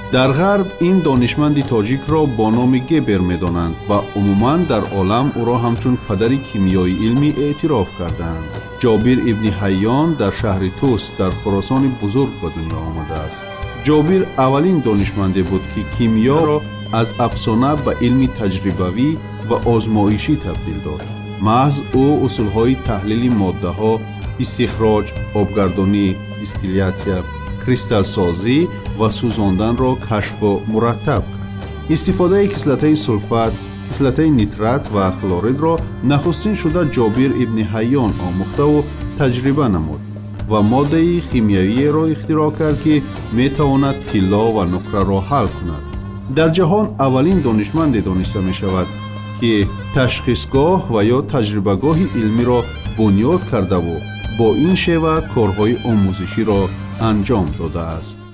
Дар Ғарб ин донишманди тоҷикро бо номи Гебер медонанд ва умуман дар олам ӯро ҳамчун падари кимиёи илмӣ эътироф кардаанд. Ҷобир ибни Ҳайён дар шаҳри Тус, дар Хуросони Бузург ба дунё омадааст. Ҷобир аввалин донишманде буд, ки кимиёро аз афсона ба илми таҷрибавӣ ва озмоишӣ табдил дод. Маҳз ӯ усулҳои таҳлили моддаҳо, истихроҷ, обгардонӣ, дистилятсия, кристаллсозӣ ва сӯзонданро кашфу мураттаб кард. Истифодаи кислотаи сулфат, кислотаи нитрат ва хлоридро нахустин шуда Ҷобир ибни Ҳайён омӯхтаву таҷриба намуд ва моддаи химиявиеро ихтироъ кард, ки метавонад тилло ва нуқраро ҳал кунад. Дар ҷаҳон аввалин донишманде дониста мешавад, ки ташхисгоҳ ва ё таҷрибагоҳи илмиро бунёд кардаву бо ин шева корҳои омӯзиширо анҷом додааст.